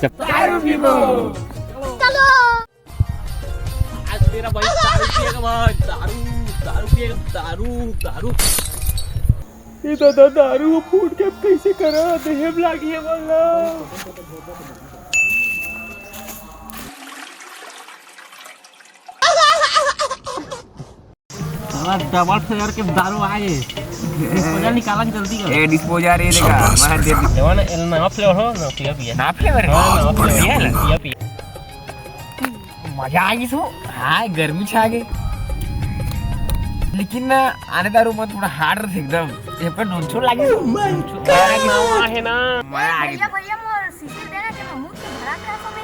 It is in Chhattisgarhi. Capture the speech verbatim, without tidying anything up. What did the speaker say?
दारू पीबो। चलो। आज तेरा भाई दारू पिएगा भाई, दारू, दारू पिएगा, दारू, दारू। ये दादा, दारू फूट के अब कैसे करा? देहे में लागी है बोला। साला डबल फ्लेवर के दारू आए। डिस्पोजल निकाला के जल्दी कर। ए, डिस्पोजल ये देखा, मैं दे दी। लेवा ना, एल नवा फ्लेवर हो ना, पिया पिया। नवा फ्लेवर है? हाँ, नवा फ्लेवर। पिया ना? पिया पिया। मजा आ गई सो। हाँ, गर्मी छा गई। लेकिन ना, आने दारू मत, थोड़ा हार्ड रहे एकदम। ये पर नोचो लागे। नवा है ना। मजा आ गई। भैया, भैया, मोर शीशी देना कि मैं मुंह से भरा खा सके।